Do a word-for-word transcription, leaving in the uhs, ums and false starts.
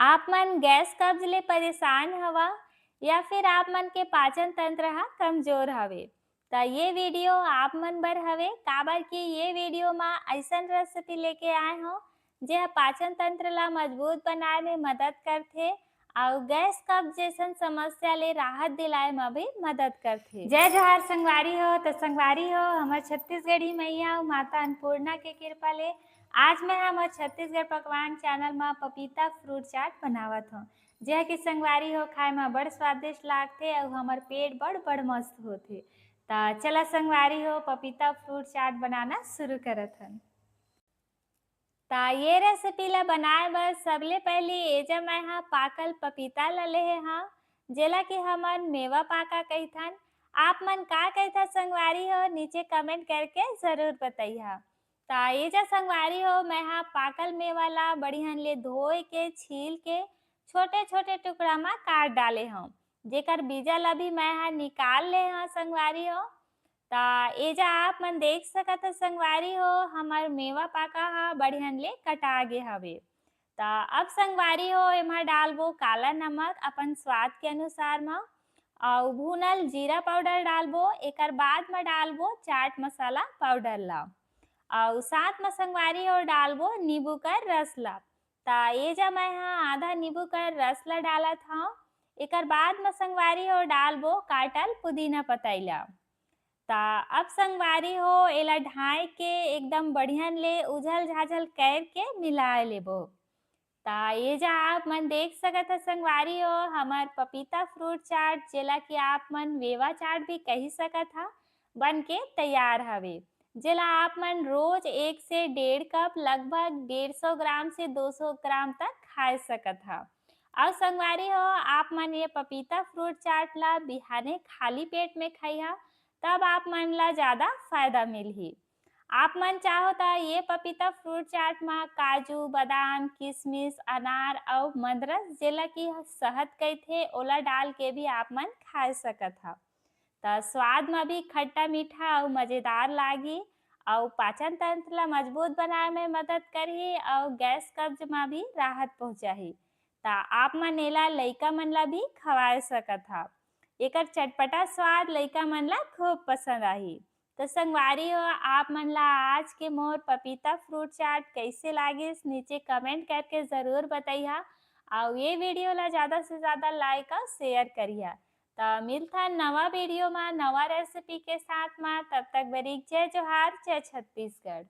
आप मन गैस कब्ज ले परेशान हवा या फिर आप मन के पाचन तंत्र ह कमजोर हवे, त ये वीडियो आप मन बर हवे, काबर कि ये वीडियो म अइसन रेसिपी लेके आए हौं, जे ह पाचन तंत्र ला मजबूत बनाए में मदद करथे अउ गैस कब्ज जैसन समस्या ले राहत दिलाए म भी मदद करथे। जय जोहार संगवारी हो। त संगवारी हो, हमर छत्तीसगढ़ी मैया अउ माता अन्नपूर्णा के कृपा ले आज मैं हमर छत्तीसगढ़ पकवान चैनल म पपीता फ्रूट चाट बनावत हौं, जे ह कि संगवारी हो खाए म बड़ स्वादिष्ट लागथे अउ हमर पेट बड़ बड़ मस्त होथे। त चला संगवारी हो, पपीता फ्रूट चाट बनाना शुरू करत हन। त ये रेसिपी ला बनाए बर सबले पहिली एजा मैं ह पाकल पपीता ला लेहे हौं, जेला कि हमन मेवा पाका कहिथन। आप मन का कहिथा संगवारी हो, नीचे कमेंट करके जरूर बतइहा। त एजा संगवारी हो, मैं ह पाकल मेवा ला बढ़ियन ले धोए के, छील के छोटे-छोटे टुकड़ा म काट डाले हौं, जेकर बीजा ला भी मैं ह निकाल ले हौं संगवारी हो। त एजा आप मन देख सकत ह संगवारी हो, हमर मेवा पाका ह बढ़ियन ले कटा गे हवे। त अब संगवारी हो, एमा डालबो काला नमक अपन स्वाद के अनुसार म, अउ भूनल जीरा पाउडर डालबो। एकर बाद म डालबो चाट मसाला पाउडर ला, अउ साथ म संगवारी हो डालबो नींबू कर रस ला। त एजा मैं ह आधा नींबू कर रस ला डालत हौं। एकर बाद म संगवारी हो डालबो काटल पुदीना पतई ला। त अब संगवारी हो, एला ढांय के एकदम बढ़ियन ले उझल झाझल करके मिलाए लेबो। त एजा आप मन देख सकत ह संगवारी हो, हमर पपीता फ्रूट चाट, जेला कि आप मन वेवा चाट भी कहि सकत ह, बन के तैयार हवे, जेला आप मन रोज एक से डेढ़ कप, लगभग डेढ़ सौ ग्राम से दो सौ ग्राम तक खाए सकत ह। अउ संगवारी हो, आप मन ये पपीता फ्रूट चाट ला बिहाने खाली पेट में खइहा, तब आप मन ला ज्यादा फायदा मिलही। आप मन चाहो त ये पपीता फ्रूट चाट म काजू, बादाम, किशमिश, अनार अउ मंदरस, जेला कि शहद कहिथे, ओला डाल के भी आप मन खा सकत ह। त स्वाद म भी खट्टा मीठा अउ मजेदार लागी, अउ पाचन तंत्र ला मजबूत बनाए में मदद करही, अउ गैस कब्ज म भी राहत पहुंचाही। त आप मन एला लइका मन ला भी खवाए सकत ह। एकर चटपटा स्वाद लइका मन ला खूब पसंद आही। त संगवारी हो, आप मन ला आज के मोर पपीता फ्रूट चाट कइसे लागिस, नीचे कमेंट करके जरूर बतइहा, अउ ये वीडियो ला ज्यादा से ज्यादा लाइक अउ शेयर करिहा। त मिलथन नवा वीडियो मा, नवा रेसिपी के साथ मा। तब तक बरीक जय जोहार, जय छत्तीसगढ़।